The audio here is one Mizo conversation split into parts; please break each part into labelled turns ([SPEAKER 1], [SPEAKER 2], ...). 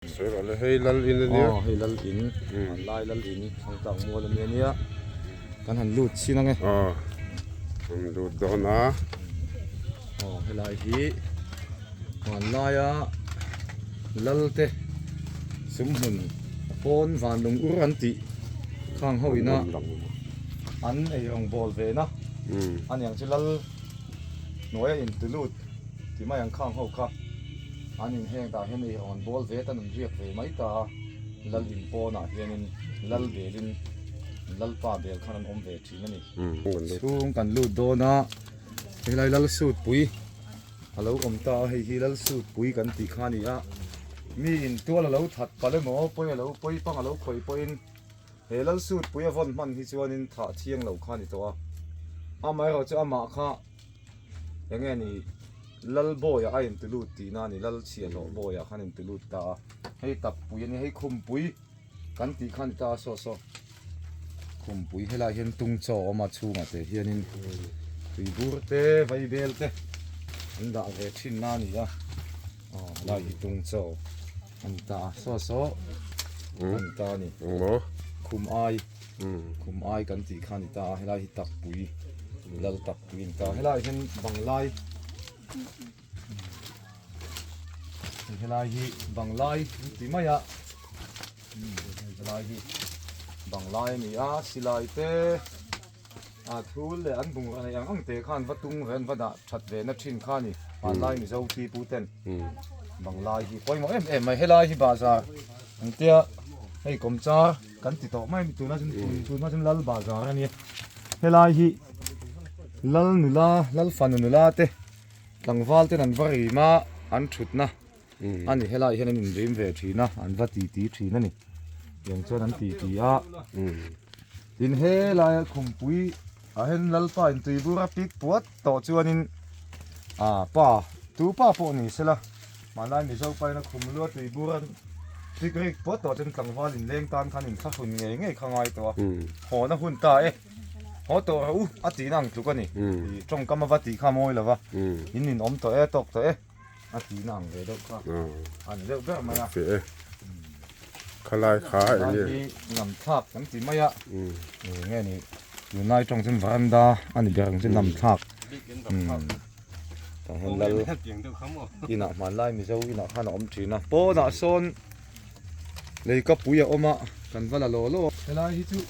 [SPEAKER 1] Sawi rawh le, hei lal in a nia.
[SPEAKER 2] Aw hei lal in, hmanlai lal in thangtlak mual a nia nia. Kan han lut chin ange.
[SPEAKER 1] Aw, kan lut dawn a.
[SPEAKER 2] Aw helai hi hmanlaia lal te sumhmun pawn vanlung ur an tih khang ho ina an ei rawng bawl ve na a niang chu lal hnuaia intulut ti mai ang khang ho kha an in heng tah hian ei rawng an bawl ve tan an riak ve mai ta a lal in pawnah hianin lal belin lalpa bel khan an awm ve thin a ni. Chhung kan lut dawn a helai lal suit pui a lo awm ta a hei hi lal suit pui kan tih kha a ni a mi in tual a lo that palh emaw pawi a lo pawi pang a lo khawih pawhin he lal suit pui a vawn hman hi chuanin thah thiang lo kha a ni tawh a amaherawhchu amah kha Eng nge ni Lal Bawiha a inti lut tihna a ni, Lal chhiahhlawh Bawiha khan inti lut ta a, hei tappui a ni, hei khumpui kan tih kha a ni ta a saw saw khumpui helaiah hian tung chaw a awm a chhungah te hianin tuibur te vaibel te an dah ve thin na a ni a, aw helai hi tung chaw a ni ta a saw saw a ni ta a ni khum ai. Khum ai kan tih kha a ni ta a, helai hi takpui lal takpui a ni ta a, helaiah hian banglai helai hi banglai an ti mai a, helai hi banglai a ni a, silai te a thul leh an bungrua neih ang ang te khan va tung ve an va dah that ve na thin kha a ni, hmanlai Mizo pipu ten banglai hi pawimawh em em mai, helai hi bahzar an tia hei kawmchar. Kan ti tawh mai tuna chu tuna chu lal bazar a nia helai hi lal nula lal fanu nula te tlangval ten an va rim a an thutna a ni helai hian an inrim ve thin a an va ti ti thin a ni tiang chuan an ti ti a tin helaia khumpui ah hian lalpa in tuibur a pik puat tawh chuanin ah pa tu pa pawh ni sela hmanlai Mizo paina khum lua tuibur a pik rik puat tawh chuan tlangval inleng tan khan inthlahrun ngei ngei kha ngai tawh a haw na hun ta e haw tawh rawh u a tihna ang tluk a ni ih tawngkam a va tih kha a mawi lo va in in awm tawh e tawk tawh e a tihna ang ve deuh kha a ni deuh ber mai a.
[SPEAKER 1] Khalai kha eng nge?
[SPEAKER 2] Khalai hi lam thlak kan ti mai a, eng nge ni tunlai tawng chuan veranda a ni ber ang chu lam thlak tah hian lal inah hmanlai Mizo inah khan a awm thin a, pawnah sawn leikapui a awm a kan va la law law a. Helai hi chu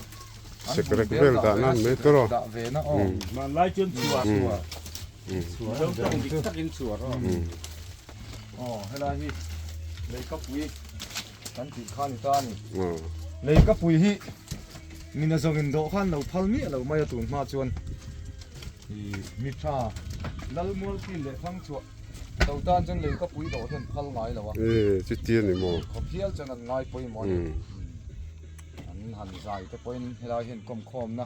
[SPEAKER 2] an
[SPEAKER 1] Sekrek vel dah nan mai tur aw.
[SPEAKER 2] Dah ve na aw.
[SPEAKER 3] Hmanlai chuan chhuar chhuar Mizo tawng dik takin chhuar aw.
[SPEAKER 2] Aw helai hi leikapui kan tih kha a ni ta a ni. Leikapui hi mina zawng in dawh khan lo phal miah lo mai a tun hma chuan ih mi tha Lalmualkil leh Thangchhuah lo tan chuan leikapui dawh hian phal ngai lo a.
[SPEAKER 1] E chuti a ni maw?
[SPEAKER 2] Khawp hial chuan an ngai pawimawh a ni. An han zai te pawhin helai hian kawmkhawmna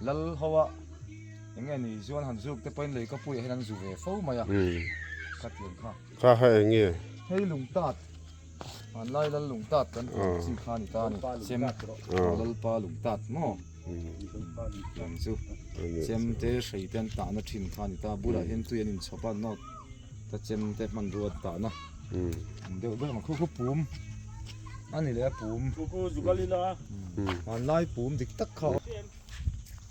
[SPEAKER 2] lal ho a eng nge ni zuan han zuk te pawhin leikapuiah hian an zu ve fo mai a khatiang kha.
[SPEAKER 1] Kha kha eng nge?
[SPEAKER 2] Hei lungtat. Hmanlai lal lungtat kan tih ang chi kha a ni ta a ni. Chem Lalpa lungtat maw? Tiang chu chem te hrei te an tahna thin kha a ni ta a. Bulah hian tui an inchhawp a, nawt ta chem te hmanrua an tahna ang deuh ber ang. Khu khu pum a ni leh a pum. Hmanlai pum dik tak kha.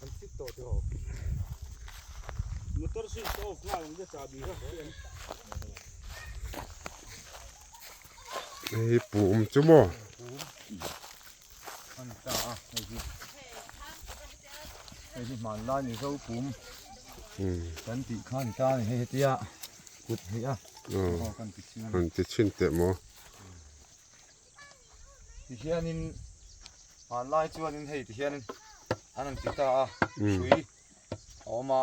[SPEAKER 2] An fit tawh tiraw?
[SPEAKER 3] Motor switch off nghal ang che chahbi kha.
[SPEAKER 1] Hei hi pum chu maw?
[SPEAKER 2] A ni ta a hei hi hei hi hmanlai Mizo pum kan tih kha a ni ta a ni hei hetia kut hnih a aw kan ti chhin a ni.
[SPEAKER 1] Kan ti chhin teh maw?
[SPEAKER 2] Tihianin hmanlai chuanin hei tihianin an han ti ta a hrui a awm a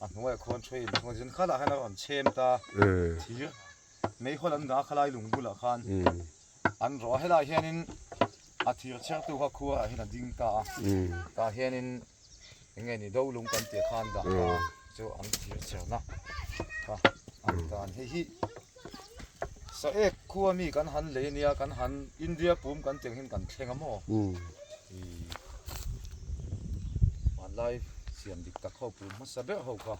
[SPEAKER 2] a hnuaiah khuan hrui in thung a chuan khalah khan a rawn chhem ta thir meihawl an dah a khalai lung bulah khan an rawh a helaiah hianin a thir chhertu kha khuarah hian a ding ta a tah hianin eng nge ni do lung kan tih khan dah ta a chu an thir chherna kha a ni ta a ni hei hi Saek khua mi kan han lei ania kan han India pum kan tih ang hian kan thleng a maw ih hmanlai siam dik tak ho pum hmasa ber ho kha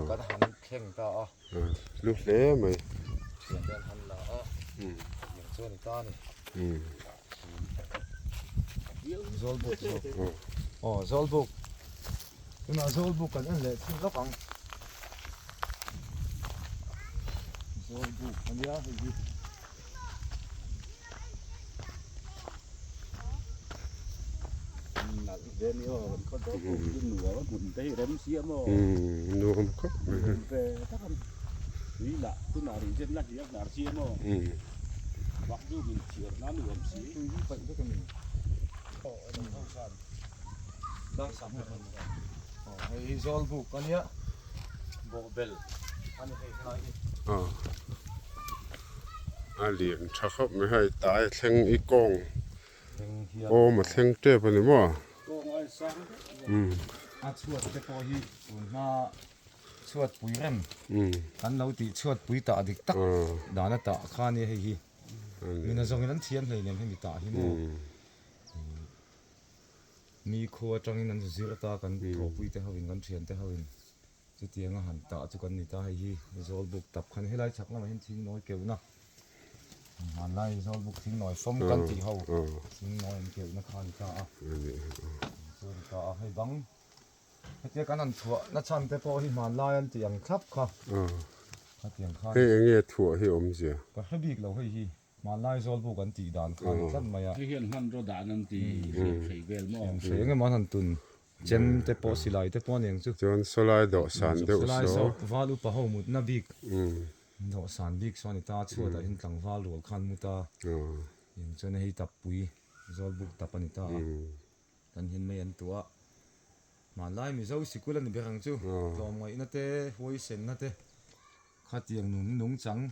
[SPEAKER 2] kan han thleng ta a.
[SPEAKER 1] Lu hle mai.
[SPEAKER 2] Thian te an han la a. Chu a ni ta a ni. Zawlbuk zawk. Aw zawlbuk. Tunah zawlbuk kan en leh thin lawk ang. Zawlbuk a nia hei hi.
[SPEAKER 1] Nuam khawp mai.
[SPEAKER 2] Hei hi Zawlbuk a nia bawhbel a ni hei helai hi.
[SPEAKER 1] A lian tha khawp mai hei tai thleng i kawng awm a thleng tep a ni maw?
[SPEAKER 2] A chhuat te pawh hi tun hma chhuat pui rem kan lo tih chhuat pui tah dik tak dan a tah kha a nia hei hi mina zawngin an thiam hleinem hemi tah hi maw mi khua atangin an zir ta kan thawhpui te ho in kan thian te ho in. Chutiang a han tah chu kan ni ta, hei hi Zawlbuk tap khan helai chhak lamah hian thingnawi keuhna hmanlai Zawlbuk thingnawi fawm kan tih ho thingnawi an keuhna kha a ni ta a, chu a ni ta a, hei bang hetia kan han thuah na chhan te pawh hi hmanlai an tih ang thlap kha khatiang khan
[SPEAKER 1] Hei eng nge thuah hi awmzia?
[SPEAKER 2] Ka hre bik lo hei hi hmanlai Zawlbuk an tih dan kha a ni tlat mai a.
[SPEAKER 3] Hei hian hmanraw dan an ti hriat hrei vel maw?
[SPEAKER 2] Hriat hrei eng emaw an han tun Chem te pawh silai te pawh a ni ang chu.
[SPEAKER 1] Chuan sawlai dawhsan deuh saw.
[SPEAKER 2] Sawlai saw val upa ho mutna bik dawhsan bik saw a ni ta a, chhuatah hian tlangval rual khan mut a, eng chuan hei tappui zawlbuk tap a ni ta a, tan hian mei an tuah a, hmanlai Mizo sikul a ni ber ang chu, tlawmngaihna te huaisenna te khatiang nun nungchang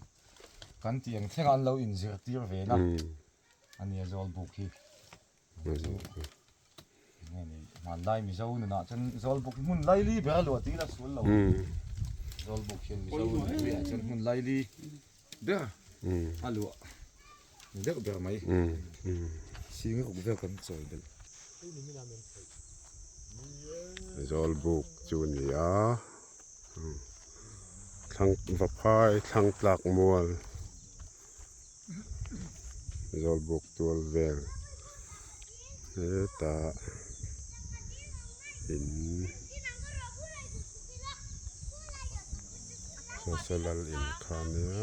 [SPEAKER 2] kan tih ang thlengah an lo inzirtir ve na a nia zawlbuk hi. Hmanlai Mizo nunah chuan Zawlbuk hi hmun laili ber a luah tiin a sual lo. Zawlbuk hian Mizo nunpuiah chuan hmun laili ber a luah ni deuh ber mai. Sing ruk vel kan chawi belh.
[SPEAKER 1] Zawlbuk chu a ni a, thlang vaphai thlang tlak mual. Zawlbuk tual vel hetah in saw saw lal in kha ania.